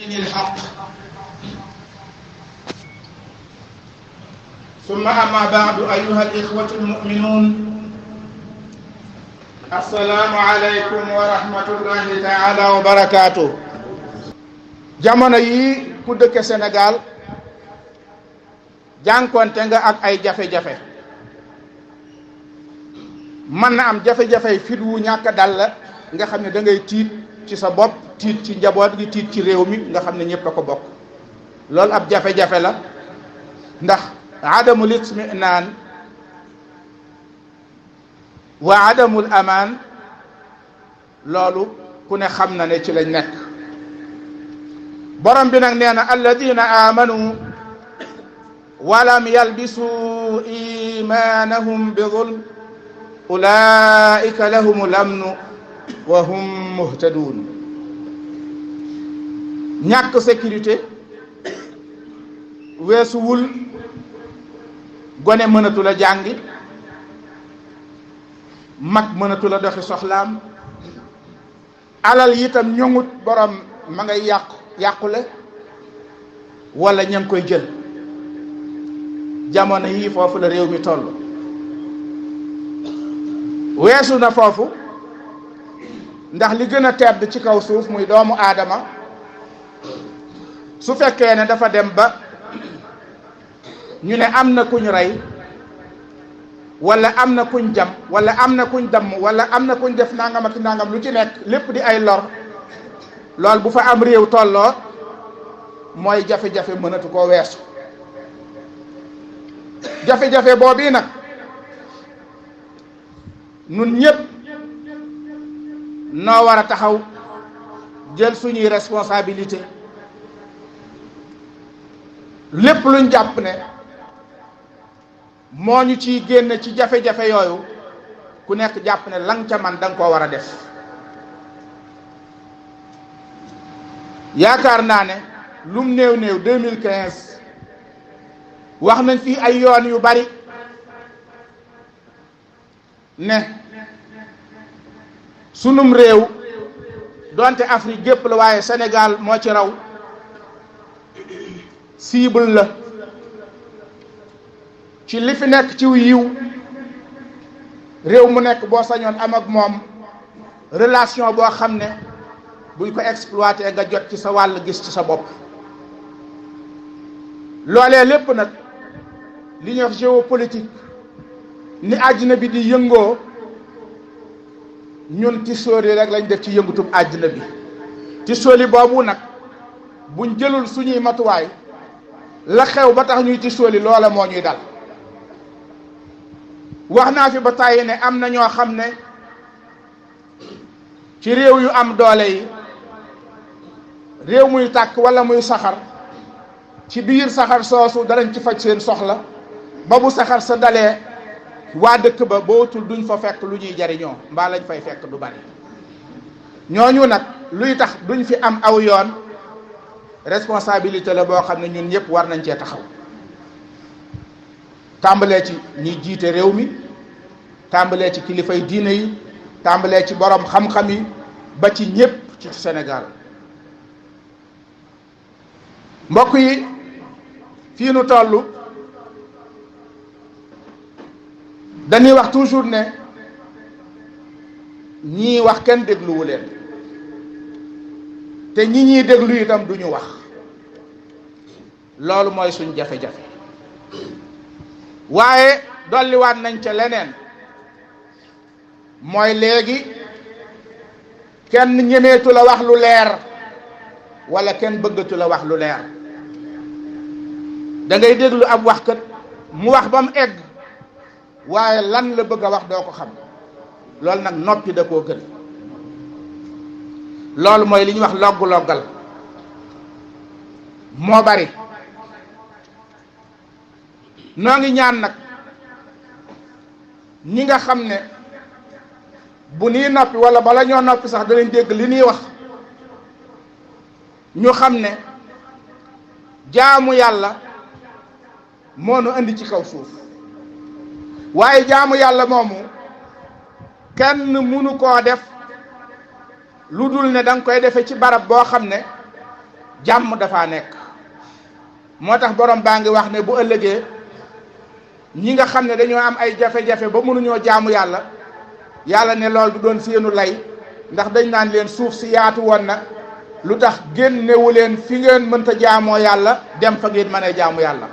الحق ثم أما بعد أيها الإخوة المؤمنون السلام عليكم ورحمة الله تعالى وبركاته. jamono yi ku dëkk Sénégal jànkonte nga ak ay jafe-jafe mën na am jafe-jafe fit wu ñàkk dal la nga xam ne da ngay tiit ci sa bopp tiit ci njaboot gi tiit ci réew mi nga xam ne ñëpp a ko bokk. loolu ab jafe-jafe la ndax adamul itminaan wa adamul amaan loolu ku ne xam na ne ci lañ nekk. borom bi nag nee na alladina amanu walam yalbisu imanahum bi zulm ulaika lahumul amnu wa hum muhtadun. ñàkk sécurité weesuwul gone mënatu la jàngi, mag mënatu la doxi soxlaam, alal yitam ñoŋut, borom ma ngay yàqule wala ña ngi koy jël. jamono yii foofu la réew mi toll. weesu na foofu ndax li gën a tedd ci kaw suuf muy doomu aadama su fekkee ne dafa dem ba ñu ne am na kuñ rey wala am na kuñ jam wala am na kuñ damm wala am na kuñ def nangam ak nangam, lu ci nekk lépp di ay lor, lool bu fa am réew tolloo mooy jafe-jafe mënatu koo weesu. jafe-jafe boobu nag nun ñëpp noo war a taxaw jël suñuy responsabilité. lépp luñ jàpp ne moo ñu ciy génn ci jafe-jafe yooyu ku nekk jàpp ne lang ca man da nga koo war a def. yaakaar naa ne lum néew 2015 wax nañ fii ay yoon yu bari ne sunum réew donte Afrique gépp la waaye Sénégal moo ci raw cible la ci li fi nekk ci yiw. réew mu nekk boo sañoon am ak moom relation boo xam ne buñ ko exploité nga jot ci sa wàll, gis ci sa bopp. loolee lépp nag li ñuy wax géopolitique ni àddina bi di yëngoo, ñun tisóoli rek lañ def ci yëngutub àddina bi. tisóoli boobu nag buñ jëlul suñuy matuwaay, la xew ba tax ñuy tisóoli loola moo ñuy dal. wax naa fi ba tàyyi ne am na ñoo xam ne ci réew yu am doole yi, réew muy tàkk wala muy saxar, ci biir saxar soosu danañ ci faj seen soxla ba bu saxar sa dalee waa dëkk ba bootul duñ fa fekk lu ñuy jariñoo, mbaa lañ fay fekk du bari. ñooñu nag luy tax duñ fi am aw yoon, responsabilité la boo xam ne ñun ñëpp war nañ cee taxaw. tàmbalee ci ñi jiite réew mi, tàmbalee ci kilifay diine yi, tàmbalee ci borom xam-xam yi, ba ci ñëpp ci Sénégal. mbokk yi fii nu toll dañuy wax toujours ne ñii wax kenn dégluwu leen, te ñi ñuy déglu itam duñu wax. loolu mooy suñ jafe-jafe. waaye dolliwaat nañ ca leneen, mooy léegi kenn ñemeetu la wax lu leer wala kenn bëggatu la wax lu leer. da ngay déglu ab waxkat mu wax ba mu egg, waaye lan la bëgg a wax doo ko xam. loolu nag noppi da koo gën. loolu mooy li ñuy wax logg-loggal moo bari. noo ngi ñaan nag ñi nga xam ne bu nii noppi wala bala ñoo noppi sax danañ dégg li ñuy wax, ñu xam ne jaamu yàlla moo nu indi ci kaw suuf. waaye jaamu yàlla moomu kenn mënu koo def lu dul ne da nga koy defe ci barab boo xam ne jàmm dafa nekk. moo tax borom baa ngi wax ne bu ëllëgee ñi nga xam ne dañoo am ay jafe-jafe ba mënuñoo jaamu yàlla, yàlla ne lool du doon seenu lay, ndax dañ naan leen suuf si yaatu woon na, lu tax génnewu leen fi ngeen mënta jaamoo yàlla dem fa ngeen mën a jaamu yàlla.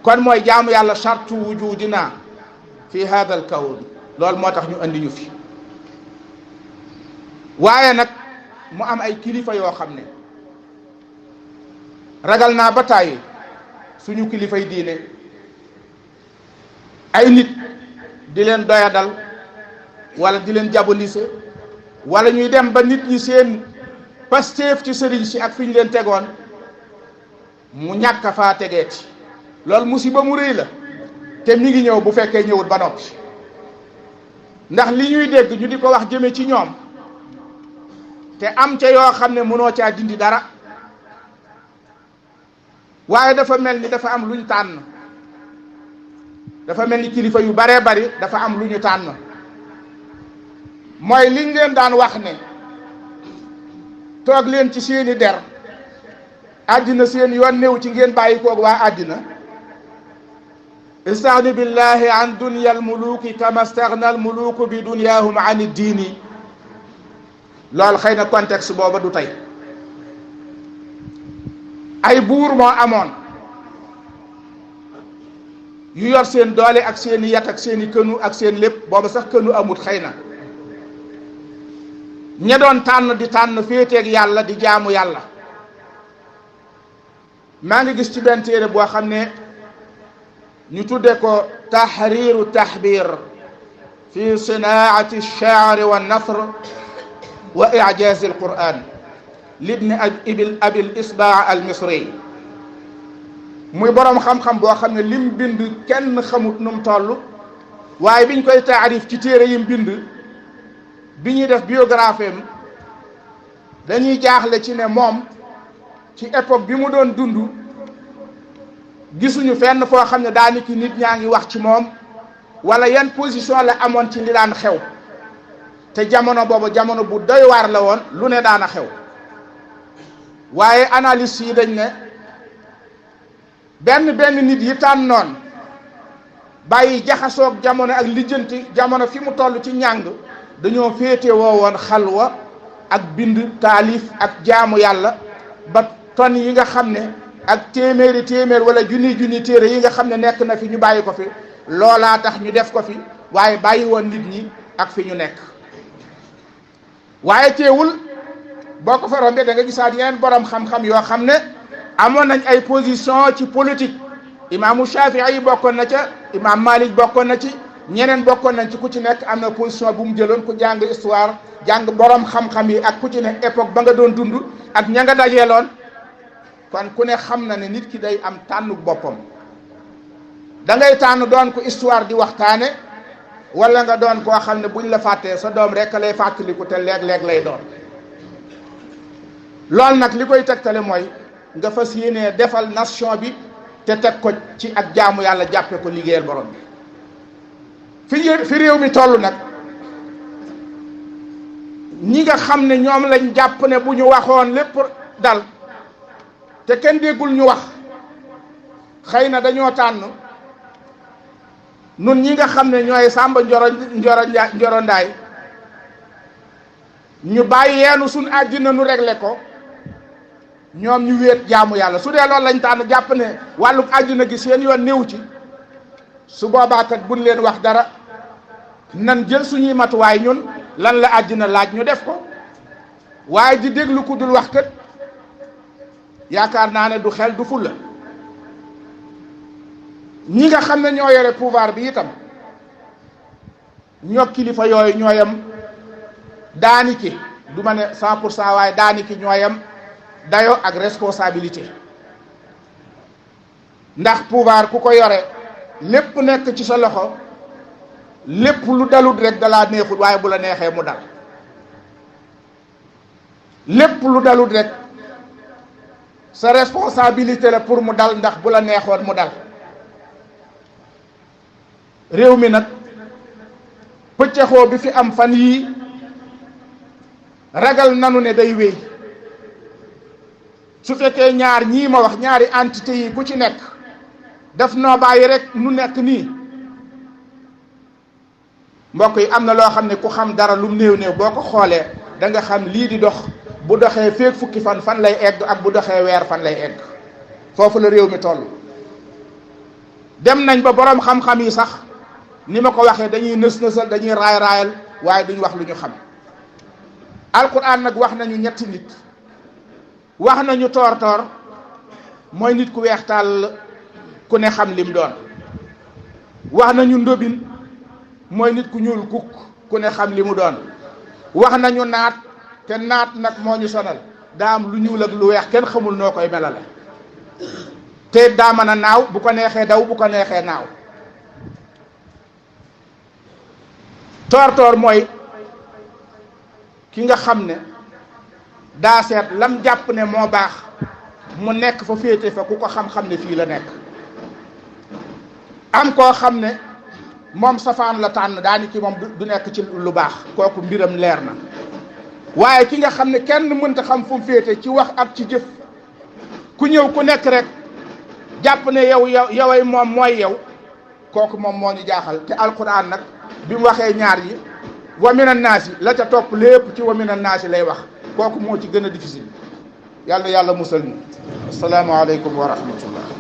kon mooy jaamu yàlla shartu wujudina fi hada al kawn, loolu moo tax ñu andi ñu fi. waaye nag mu am ay kilifa yoo xam ne ragal naa ba tàyyi suñu kilifay diine ay nit di leen doyadal wala di leen diaboliser, wala ñuy dem ba nit ñi seen pasteef ci sëriñ si ak fi ñu leen tegoon mu ñàkk faa tegeeti. loolu musiba mu rëy la te mi ngi ñëw bu fekkee ñëwut ba noppi, ndax li ñuy dégg ñu di ko wax jëme ci ñoom te am ca yoo xam ne mënoo caa dindi dara, waaye dafa mel ni dafa am lu ñu tànn. dafa mel ni kilifa yu baree bari dafa am lu ñu tànn, mooy liñ leen daan wax ne toog leen ci seeni der, àddina seen yoon néew ci, ngeen bàyyi koog waa àddina. istagni billahi an dunya al muluki kama stagna al muluku bi dunyahum an diini. loolu xëy na contexte booba du tey. ay buur moo amoon yu yor seen doole ak seeni yat ak seeni kënu ak seen lépp, booba sax kënu amut xëy na. ña doon tànn di tànn féeteeg yàlla di jaamu yàlla. maa ngi gis ci benn téere boo xam ne ñu tudde ko tahriru tahbir fi sinaati ash-sha'r wa an-nasr wa i'jaz al-Qur'an libni abil isbaa al-misri. muy boroom xam-xam boo xam ne lim bind kenn xamut nu mu toll, waaye biñ koy taarif ci téere yim bind, bi ñuy def biographie am dañuy jaaxle ci ne moom ci époque bi mu doon dund gisuñu fenn foo xam ne daanaka nit ñaa ngi wax ci moom wala yan position la amoon ci li daan xew. te jamono boobu jamono bu doy waar la woon, lu ne daana xew. waaye analyste yi dañ ne benn nit yi tànnoon bàyyi jaxasoog jamono ak lijjanti jamono fi mu toll ci njàng, dañoo féete woo woon xalwa ak bind taalif ak jaamu yàlla ba ton yi nga xam ne ak téeméer wala junni téere yi nga xam ne nekk na fi ñu bàyyi ko fi, loolaa tax ñu def ko fi, waaye bàyyi woon nit ñi ak fi ñu nekk. waaye teewul boo ko fa rombee da nga gisaat yeneen borom xam-xam yoo xam ne amoon nañ ay position ci politique. imaamu Shafii yi bokkoon na ca, imaam Malik bokkoon na ci, ñeneen bokkoon nañ ci, ku ci nekk am na position bu mu jëloon. ku jàng histoire jàng borom xam-xam yi ak ku ci ne époque ba nga doon dund ak ña nga dajeeloon. kon ku ne xam na ne nit ki day am tànnu boppam. da ngay tànn doon ko histoire di waxtaane, wala nga doon koo xam ne buñ la fàttee sa doom rek lay fàttaliku te léeg-léeg lay doon. loolu nag li koy tegtale mooy nga fas yéenee defal nation bi te teg ko ci ak jaamu yàlla, jàppe ko liggéeyal borom bi. fi réew mi toll nag, ñi nga xam ne ñoom lañ jàpp ne bu ñu waxoon lépp dal te kenn déggul ñu wax, xëy na dañoo tànn nun ñi nga xam ne ñooy Sàmba Njoro Ndaay ñu bàyyi yeenu suñ àddina nu réglé ko, ñoom ñu wéet jaamu yàlla. su dee loolu lañ tànn jàpp ne wàllu àddina gi seen yoon néew ci, su boobaa kat buñ leen wax dara, nan jël suñuy matuwaay ñun lan la àddina laaj ñu def ko. waaye di déglu ku dul wax kat yaakaar naa ne du xel du fulla. ñi nga xam ne ñoo yore pouvoir bi itam ñoo kilifa yooyu ñooyam daaniki, du ma ne 100%, waaye daaniki ñooyam dayo ak responsabilité. ndax pouvoir ku ko yore lépp nekk ci sa loxo, lépp lu dalut rek dalaa neexut, waaye bu la neexee mu dal. lépp lu dalut rek sa responsabilité la pour mu dal, ndax bu la neexoon mu dal. réew mi nag pëccëxoo bi fi am fan yii ragal nanu ne day wéy. su fekkee ñaar ñii ma wax ñaari entité yi ku ci nekk daf noo bàyyi rek nu nekk nii, mbokk yi am na loo xam ne ku xam dara lu néew néew boo ko xoolee da nga xam lii di dox bu doxee feek fukki fan fan lay egg ak bu doxee weer fan lay egg. foofu la réew mi toll. dem nañ ba boroom xam-xam yi sax ni ma ko waxee dañuy nës-nësal dañuy raay-raayal waaye duñ wax lu ñu xam. alquran nag wax nañu ñetti nit. wax nañu toor-toor mooy nit ku weex tàll ku ne xam lim doon. wax nañu ndóbin mooy nit ku ñuul kukk ku ne xam li mu doon. wax nañu naat te naat nag moo ñu sonal daa am lu ñuul ak lu weex kenn xamul noo koy melale te daa mën a naaw bu ko neexee daw bu ko neexee naaw. toor-toor mooy ki nga xam ne daa seet lam jàpp ne moo baax mu nekk fa féete fa ku ko xam-xam ne fii la nekk. am koo xam ne moom safaan la tànn daani ki moom du nekk ci lu baax kooku mbiram leer na. waaye ki nga xam ne kenn mënta xam fu mu féete ci wax ak ci jëf ku ñëw ku nekk rek jàpp ne yoway moom mooy yow kooku moom moo ñu jaaxal. te alquran nag bi mu waxee ñaar yi wa minan naasi la ca topp lépp ci wa minan naasi lay wax kooku moo ci gën a difficile. yàlla musal ñu. assalaamu aleykum wa rahmatullah.